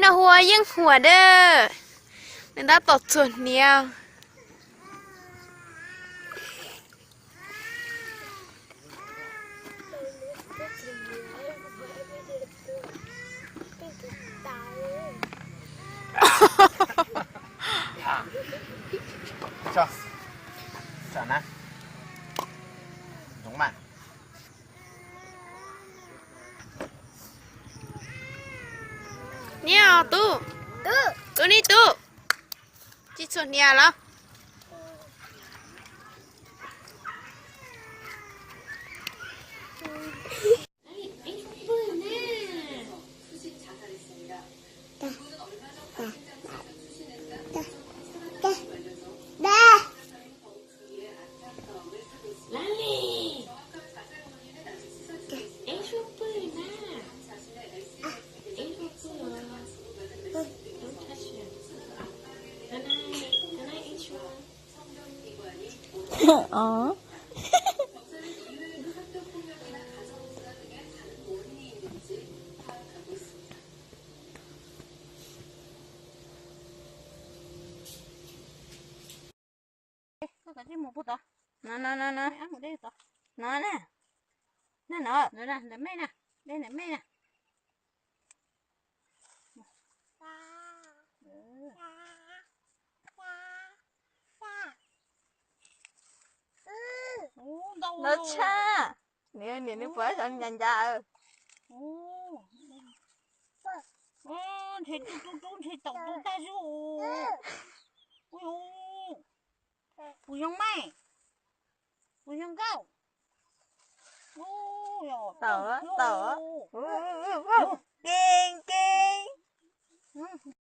No hu ua Yeej Huam dawb, nws tab tom txhuam hniav. Niam tub, tub niam tub, tsis txhuam hniav los? Koj kav tsij mus puag tod. No no no no. No na. No na. Ntawm me na. Ntawm me na. Ntau tshaj. Niam, niam, nws puas xyov ncav ncav. Ntshe rub rub rub ntshe tau rub tag zog. Puas zoo mas? Puas zoo nkauj? Tau, tau.